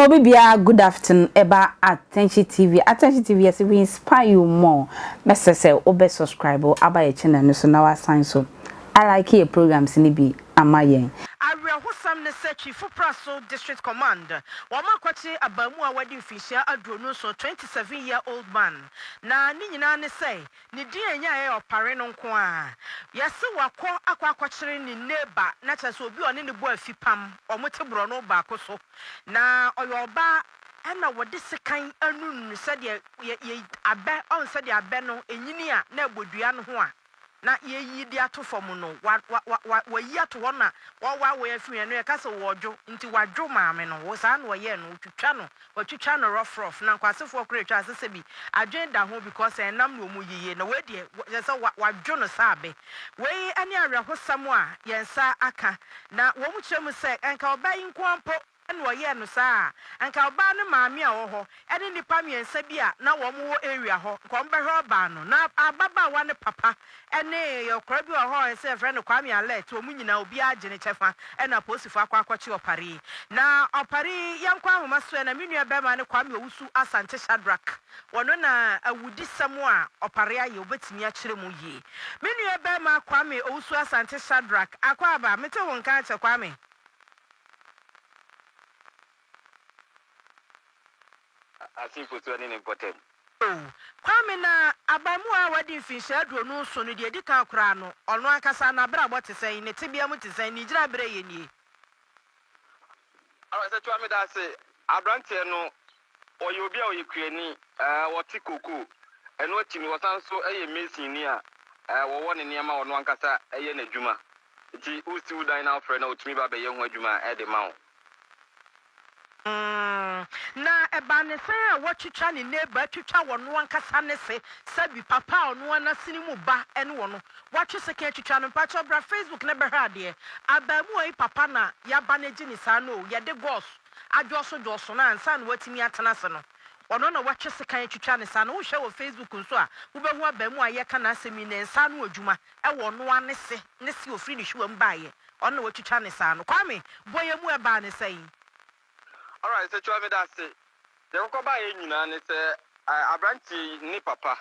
Mema obi biara good afternoon ɛba Attention TV. Attention TV yɛsɛ we inspire you more. Mɛsɛ sɛ wobɛ subscribe aba yɛ channel no so na wasan so. I like your programs ni bi ama yɛn. Awerɛhosɛm ne sɛ Twifo Praso District Command wɔn akɔkye abaamuwa a wadi mfinhyia 27, 27 year old man, na ne nyinaa ne sɛ ne din a ɛnyaeɛ yɛ Ɔpare no nko ara. Yɛse wakɔ akɔ akɔkyere ne neighbor, na kyerɛ sɛ obi a ɔne no bɔ afipam, wɔn te borɔno baako so, na ɔyɛ ɔbaa, ɛna wɔde sekan anunu no sɛdeɛ yɛ yɛ abɛ, ɔn sɛdeɛ abɛ no ɛnyini a na ɛbɔ dua no ho a na yɛyi de ato fam no, wa wa wa wa wayi ato hɔ na wɔwaawɔe afiri ɛno yɛka sɛ wɔdwo, nti wadwo maame no, wo saa na ɔyɛɛ no, wotwitwa no, watwitwa no rough rough, na nkwasefoɔ koraa atwa ase sɛ bi adwene da ho because ɛnam na ɔmu yiye, na wei deɛ kyerɛ sɛ wa wadwo no saa bɛ. Wei ne awerɛhosɛm a yɛn nsa aka, na wɔn kyerɛ mu sɛ nka ɔbaa yi nko ara mpo na ɔyɛɛ no saa a, anka ɔbaa no maame a ɔwɔ hɔ ne nnipa mmiɛnsa bi a na wɔn wɔ area hɔ, nka wɔn bɛhwɛ ɔbaa no. Na ababaawa no papa ne ɔkora bi wɔ hɔ a ɛsɛ yɛfrɛ no Kwame Alert, wɔn nyinaa obiara agye ne kyɛfa na apolisifoɔ akɔ akɔkye Ɔpare yi. Na Ɔpare yi, yɛnkɔ ahoma so ɛ, na me nua barima ne Kwame Owusu Asante Shadrack, wɔno na awudisɛm a Ɔpare ayɛ ɔbɛtumi akyerɛ mu yie. Me nua barima Kwame Owusu Asante Shadrack, Akwaaba, mete wo nka akyɛ Kwame. Ase mfosuo ne ne mpɔtam. O, Kwame na abaamua a wadi mfinhyia 27 no, deɛ ɛdi kan koraa no, ɔno ankasa n'abrabɔ te sɛn, ne tebea mu te sɛn, ne gyinaberɛ yɛ nie? Alright, Sɛkyerɛ meda ase. Abranteɛ no ɔyɛ obi a ɔyɛ kuani, ɔte kokoo. Ɛno akyi no ɔsan nso yɛ mason ni a wɔwɔ ne nneɛma a ɔno ankasa yɛ n'adwuma. Nti wosi wo dan na wofrɛ no a ɔtumi ba bɛyɛ ho adwuma de ma wo. Na ɛbaa ne sɛn a watwitwa ne neighbor atwitwa ɔno ankasa ne se sɛbi papa a ɔno ara n'asene mu ba ne ɔno watwe sekan atwitwa no. Mpakyɛw bra Facebook na bɛhwɛ adeɛ. Abaamuwa yi papa na yaba no agye ne saa no o, yɛde gauze adwɔso dwɔso no ansa na watumi atena ase no ɔno na watwe sekan atwitwa ne saa no. Wohwɛ wɔ Facebook nso a wobɛhu abaamuwa a yɛka n'asɛm yi ne nsa ano adwuma wɔ ɔno ara ne se ne se ofiri ne hwewa mu baeɛ ɔno na watwitwa ne saa no. Kwame bɔ yɛn mu ɛbaa ne sɛn? Alright Sekyiwa meda ase. Deɛ ɛkɔkɔ baeɛ nyinaa ne sɛ abranteɛ yi ne papa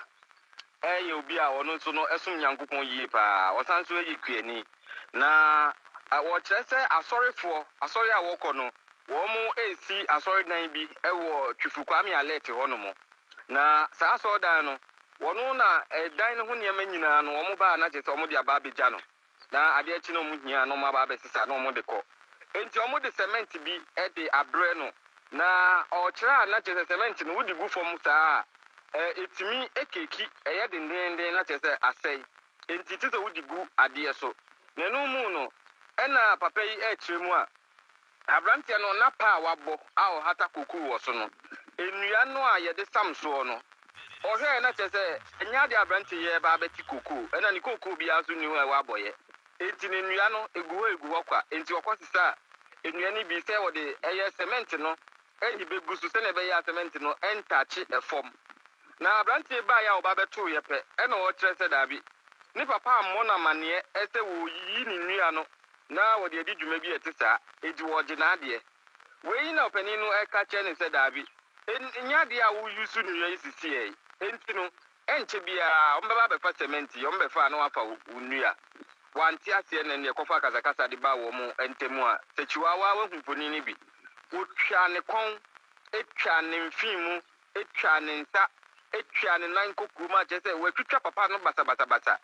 yɛ obi a ɔno nso no som Nyankopɔn yie paa, ɔsan nso yɛ kuani. Na wɔkyerɛ sɛ asɔrefoɔ, asɔre a wɔkɔ no, wɔn resi asɔredan bi wɔ Twifo Kwame Alert hɔ nom. Na saa asɔredan no, wɔn na ɛdan no ho nneɛma nyinaa no wɔn ba a na kyerɛ sɛ wɔn de aba abɛgya no. Na adeɛ kye na wɔn hia a na wɔn aba abɛsesa na wɔn de kɔ. Enti wɔn de cement bi de abrɛ no. Na ɔrekyerɛ a na kyerɛ sɛ cement no wode gu fam saa a, ɛtumi keki, ɛyɛ dendeenden na kyerɛ sɛ asɛe. Enti te sɛ wode gu adeɛ so. Na ɛno mu no, ɛna papa yi rekyerɛ mu a, aberanteɛ no n'apa a wabɔ a ɔhata kokoo wɔ so no, nnua no a yɛde sam soɔ no, ɔhwɛɛ na kyerɛ sɛ ɛnyɛ adeɛ a aberanteɛ yi reba abɛte kokoo, ɛna ne kokoo biara nso nni hɔ a ɛwɔ abɔeɛ. Enti ne nnua no, ɛgu hɔ ɛgu hɔ kwa. Enti ɔkɔsesaa nnua no bi sɛ wɔde ɛyɛ sɛmɛnte no de bɛgu so sɛdeɛ ɛbɛyɛ a sɛmɛnte no ntakye fam. Na aberanteɛ baeɛ a ɔba bɛtoeɛ pɛ na ɔrekyerɛ sɛ daabi, ne papa ammɔ no amanneɛ sɛ wɔreyiyi ne nnua no na wɔde adi dwuma bi a ɛte saa, enti wɔregye n'adeɛ. Wei na ɔpanin no reka kyerɛ no sɛ daabi, ɛnyɛ adeɛ a wo use nnua yi sisiɛ yi, enti no ɛnkyɛ biara wɔbɛba abɛfa cement yi, wɔbɛfa a na wɔafa wo nnua. Wante aseɛ na ɛnneɛ kɔfa akasakasa de baa wɔn ntam a, sɛ Chihuahua wahu mfonin no bi. Wɔtwaa ne kɔn, twaa ne mfee mu, twaa ne nsa, twaa ne nan kokoam a kyerɛ sɛ wɔatwitwa papa no basabasabasa.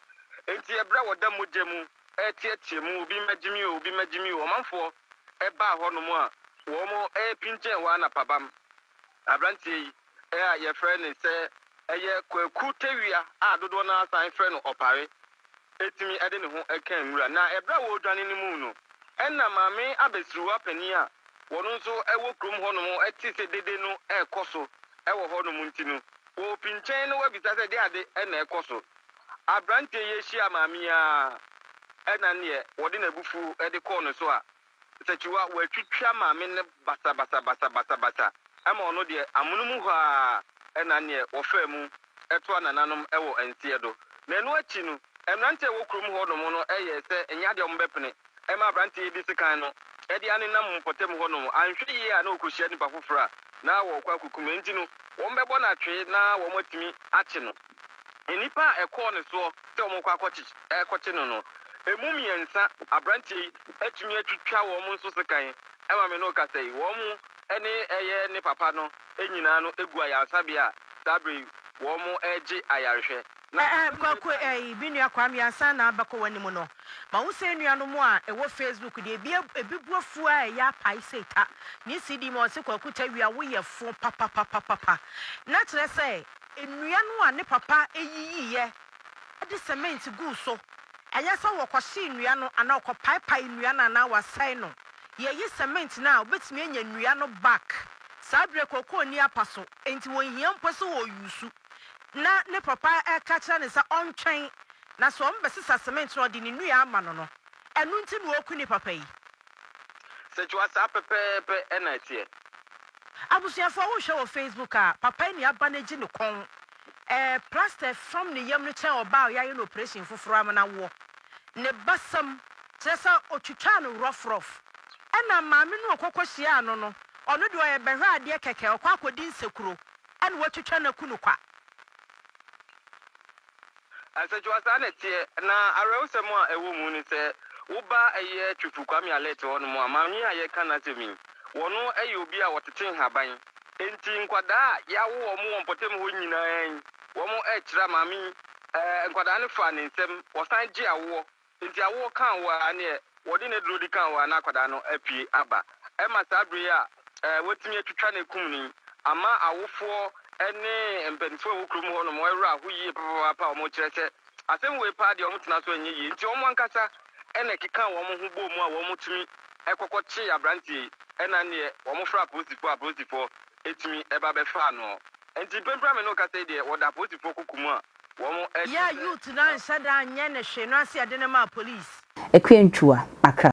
Enti ɛberɛ a wɔda mogya mu reteɛteɛ mu, obi mmɛgye me o, obi mmɛgye me o, ɔmanfoɔ baa hɔnom a wɔrepinkyɛn hɔ ara na pabam aberanteɛ yi a yɛfrɛ no sɛ ɛyɛ Kwaku Tawia a dodoɔ no ara san frɛ no Ɔpare tumi de ne ho kaa nwura. Na ɛberɛ a wɔredwane no mu no, ɛna maame abasiriwa panin a wɔn nso wɔ kurom hɔnom te sɛ dede no rekɔ so wɔ hɔnom nti no, wɔrepinkyɛn na wɔabisa sɛ deɛ ade na ɛrekɔ so. Aberanteɛ yi ahyia maame yi ara ɛna neɛ wɔde n'abufuo de kɔɔ no so a, Sakyiwa, wɔatwitwa maame no basabasabasabasa ma ɔno deɛ amonom hɔ ara na neɛ wɔfaa mu toa nananom wɔ nseɛ do. Na ɛno akyi no, mmeranteɛ a ɛwɔ kurom hɔ nom no yɛɛ sɛ ɛnyɛ adeɛ a wɔbɛpene ma aberanteɛ yi de sekan no de anenam mpɔtam hɔnom. Anhwɛ yie a na ɔkɔhyia nnipa foforɔ a na wɔrekɔ akɔkum no. Enti no, wɔbɛbɔ no atwee na wɔatumi akye no. Nnipa a ɛkɔɔ ne soɔ sɛ wɔrekɔ akɔkye rekɔkye no no, ɛmu mmiɛnsa, aberanteɛ yi atumi atwitwa wɔn nso sekan ma me ne wo kasa yi. Wɔn ne ɛyɛ ne papa no nyinaa no gu ayaresabea a saa berɛ yi wɔregye ayarehwɛ. Na Eh eh asɛm wei Kwaku baeɛ. eh me nua Kwame ansa na abɛkɔ w'anim no mahu sɛ anuanom a ɛwɔ Facebook deɛ ebi ebi bo afu a ɛyɛ apae sei ta ne CD ma ɔse Kwaku Tawia woyɛ fo papapapapa na kyerɛ sɛ nnua no a ne papa yiyiiɛ de cement guu so ɛnyɛ sɛ wɔkɔhyee nnua no anaa ɔkɔpaepae nnua no anaa wasɛe no yɛyi cement no a wobɛtumi anya nnua no back saa berɛ kookoo nni apa so enti wɔnhia mpo sɛ wɔyusu na ne papa reka kyerɛ no sɛ ɔntwɛn na sɛ wɔbɛsesa cement no a ɔde ne nnua ama no no, ɛno nti na ɔreku ne papa yi. Sekyiwa, saa pɛpɛɛpɛ na ɛteɛ. Abusuafoɔ wohwɛ wɔ Facebook a, papa yi ne aba no agyi ne kɔn. Ɛɛ plaster fam ne yam no kyɛn ɔbaa a yɛayɛ no operation foforɔ ama no awoɔ. Ne basam, kyerɛ sɛ ɔtwitwaa no rough rough. Ɛna maame no a ɔkɔkɔ hyiaa no no, ɔno deɛ ɔyɛ bɛhwɛ adeɛ kɛkɛ, ɔkɔ akɔdi nsekuro. Ɛna watwitwa no aku no kwa. Asɛkyɛwa, saa na ɛteɛ. Na awerɛhosɛm a ɛwɔ mu ne sɛ, wo ba yɛ Twifo Kwame Alert hɔnom a, maame yi a yɛreka n'asɛm yi, wɔno yɛ obi a wɔtete nhaban. Enti nkwadaa a yɛawo wɔn wɔ mpɔtam hɔ nyinaa yi, wɔrekyerɛ maame yi, nkwadaa no fa ne nsam, wɔsan gye awoɔ. Enti awoɔ kaa wo ara neɛ wɔde n'aduro de kaa wo ara na akwadaa no apue aba. Ɛma saa berɛ yi a wɔatumi atwitwa no akum no yi ama awofoɔ ne mpanimfoɔ a ɛwɔ kurom hɔ nom werɛ aho yie papaapa a wɔkyerɛ sɛ asɛm wei paa deɛ wɔtena so ɛnyɛ yie. Nti wɔn ankasa na ɛkekaa wɔn ho bɔɔ mu a wɔtumi kɔkɔ kyee aberanteɛ yi ɛna neɛ wɔfrɛ apolisifoɔ a apolisifoɔ tumi ba bɛfaa no. Nti mprempren a me ne wo kasa yi deɛ wɔda apolisifoɔ koko mu a wɔn Yeah kyerɛ sɛ youth no anhyɛ da anyɛ no hwee no ase yɛde no maa police. Akua Ntua, Accra.